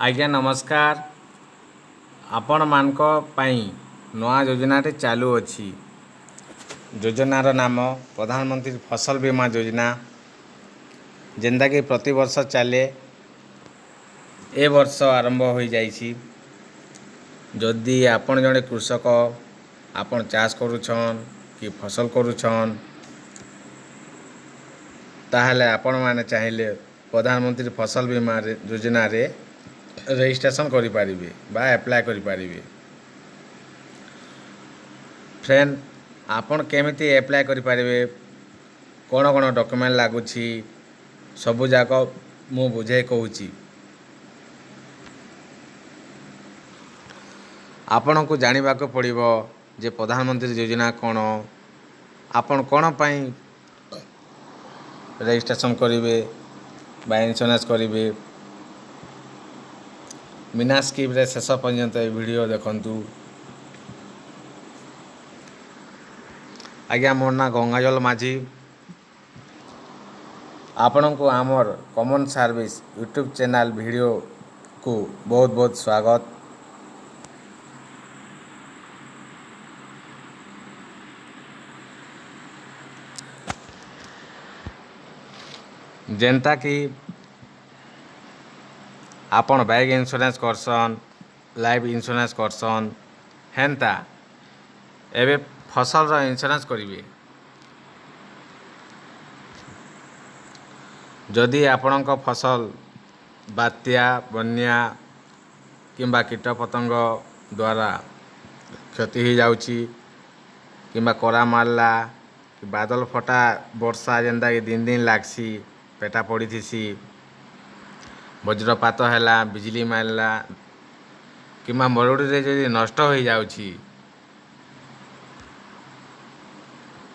ଆଜ୍ଞା ନମସ୍କାର। ଆପଣମାନଙ୍କ ପାଇଁ ନୂଆ ଯୋଜନାଟେ ଚାଲୁଅଛି। ଯୋଜନାର ନାମ ପ୍ରଧାନମନ୍ତ୍ରୀ ଫସଲ ବୀମା ଯୋଜନା, ଯେନ୍ତାକି ପ୍ରତିବର୍ଷ ଚାଲେ। ଏ ବର୍ଷ ଆରମ୍ଭ ହୋଇଯାଇଛି। ଯଦି ଆପଣ ଜଣେ କୃଷକ, ଆପଣ ଚାଷ କରୁଛନ୍ କି ଫସଲ କରୁଛନ୍, ତାହେଲେ ଆପଣମାନେ ଚାହିଁଲେ ପ୍ରଧାନମନ୍ତ୍ରୀ ଫସଲ ବୀମା ଯୋଜନାରେ ରେଜିଷ୍ଟ୍ରେସନ୍ କରିପାରିବେ ବା ଆପ୍ଲାଏ କରିପାରିବେ। ଫ୍ରେଣ୍ଡ, ଆପଣ କେମିତି ଆପ୍ଲାଏ କରିପାରିବେ, କ'ଣ କ'ଣ ଡକ୍ୟୁମେଣ୍ଟ ଲାଗୁଛି, ସବୁଯାକ ମୁଁ ବୁଝାଇ କହୁଛି। ଆପଣଙ୍କୁ ଜାଣିବାକୁ ପଡ଼ିବ ଯେ ପ୍ରଧାନମନ୍ତ୍ରୀ ଯୋଜନା କ'ଣ, ଆପଣ କ'ଣ ପାଇଁ ରେଜିଷ୍ଟ୍ରେସନ୍ କରିବେ ବା ଇନ୍ସୁରାନ୍ସ କରିବେ। ବିନା ସ୍କିପ୍ରେ ଶେଷ ପର୍ଯ୍ୟନ୍ତ ଏ ଭିଡ଼ିଓ ଦେଖନ୍ତୁ। ଆଜ୍ଞା, ମୋର ନାଁ ଗଙ୍ଗାଜଳ ମାଝୀ। ଆପଣଙ୍କୁ ଆମର କମନ୍ ସର୍ଭିସ୍ ୟୁଟ୍ୟୁବ୍ ଚ୍ୟାନେଲ୍ ଭିଡ଼ିଓକୁ ବହୁତ ବହୁତ ସ୍ୱାଗତ। ଯେନ୍ତାକି ଆପଣ ବାଇକ୍ ଇନ୍ସୁରାନ୍ସ କରସନ୍, ଲାଇଫ୍ ଇନ୍ସୁରାନ୍ସ କରସନ୍, ହେନ୍ତା ଏବେ ଫସଲର ଇନ୍ସୁରାନ୍ସ କରିବେ। ଯଦି ଆପଣଙ୍କ ଫସଲ ବାତ୍ୟା, ବନ୍ୟା କିମ୍ବା କୀଟପତଙ୍ଗ ଦ୍ୱାରା କ୍ଷତି ହେଇଯାଉଛି, କିମ୍ବା କରା ମାରଲା, କି ବାଦଲ ଫଟା ବର୍ଷା ଯେନ୍ତାକି ଦିନ ଦିନ ଲାଗ୍ସି, ପେଟା ପଡ଼ିଥିସି, ବଜ୍ରପାତ ହେଲା, ବିଜଲି ମାରିଲା କିମ୍ବା ମରୁଡ଼ିରେ ଯଦି ନଷ୍ଟ ହୋଇଯାଉଛି,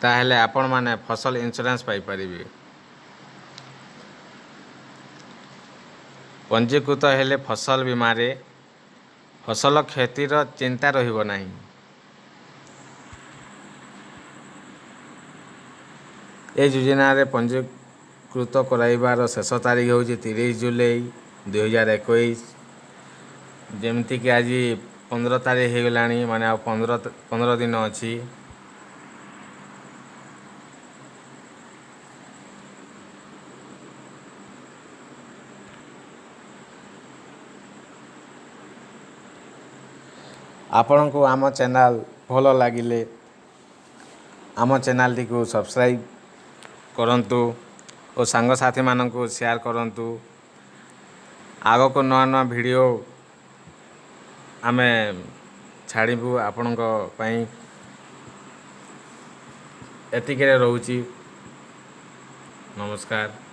ତାହେଲେ ଆପଣମାନେ ଫସଲ ଇନ୍ସୁରାନ୍ସ ପାଇପାରିବେ। ପଞ୍ଜୀକୃତ ହେଲେ ଫସଲ ବୀମାରେ ଫସଲ କ୍ଷତିର ଚିନ୍ତା ରହିବ ନାହିଁ। ଏ ଯୋଜନାରେ ପଞ୍ଜୀକୃତ କରାଇବାର ଶେଷ ତାରିଖ ହେଉଛି 30 ଜୁଲାଇ 2021। ଯେମିତିକି ଆଜି 15 ତାରିଖ ହେଇଗଲାଣି, ମାନେ ଆଉ 15 ଦିନ ଅଛି। ଆପଣଙ୍କୁ ଆମ ଚ୍ୟାନେଲ୍ ଭଲ ଲାଗିଲେ ଆମ ଚ୍ୟାନେଲ୍ଟିକୁ ସବସ୍କ୍ରାଇବ୍ କରନ୍ତୁ ଓ ସାଙ୍ଗସାଥିମାନଙ୍କୁ ସେୟାର କରନ୍ତୁ। ଆଗକୁ ନୂଆ ନୂଆ ଭିଡ଼ିଓ ଆମେ ଛାଡ଼ିବୁ ଆପଣଙ୍କ ପାଇଁ। ଏତିକିରେ ରହୁଛି। ନମସ୍କାର।